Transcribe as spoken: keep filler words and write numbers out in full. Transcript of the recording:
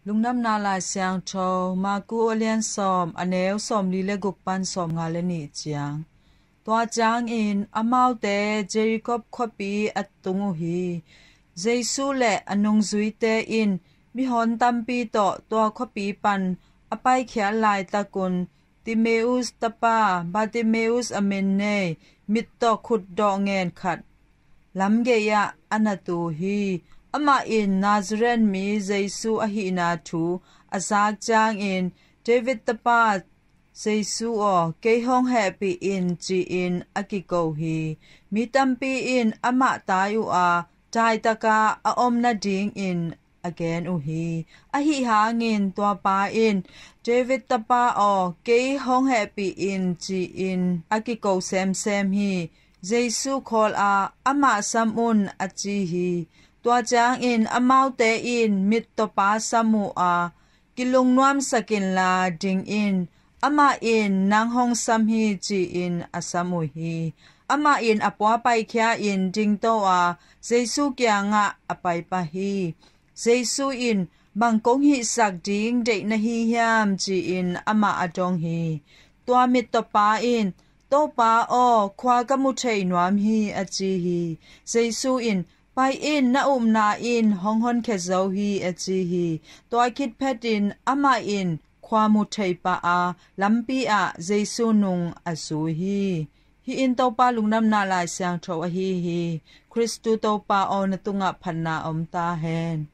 Lungdamna Lai Siangtho, Marku a lian sawm, a neu sawmli le guk pan sawmnga le nih ciang. Tua ciangin amaute Jeriko khuapi a tung uh hi. Jesu le a nungzuite in mihon tampi tawh tua khuapi pan a paikhiat laitakun, Timeus tapa Bartimeus a min nei, mittaw khutdawh ngen khat lamgei-ah a na tu hi. Amah in Nazareth mi Jesu ahihna thu a zak ciangin, David tapa Jesu aw, kei hong hehpih in, ci-in a kiko hi. Mi tampi in amah tai uh a, daitaka a om nadingin a gen uh hi. Ahi hangin tua pa in, David tapa aw, kei hong hehpih in, ci-in a kiko semsem hi. Jesu khawl a, amah sam un, a ci hi. Tua ciangin amaute in, mittawpa sam uh a, kilungnuamsak inla ding in, amah in nang hong sam hi, ci-in a sam uh hi. Amah in a pua paikhia in dingto a, Jesu kiangah a paipah hi. Jesu in, bang kong hihsak ding deih na hi hiam, ci-in amah a dong hi. Tua mittawpa in, Topa aw, khua ka mu thei nuam hi, a ci hi. Jesu in, pai in, na upna in hong honkhia zo hi, a ci hi. Tua khit phetin amah in khua mu thei pah a, lampi ah Jesu nung a zui hi. Hih in Topa Lungdamna Lai Siangtho ahi hi. Khristu Topa aw, na tungah phatna om ta hen.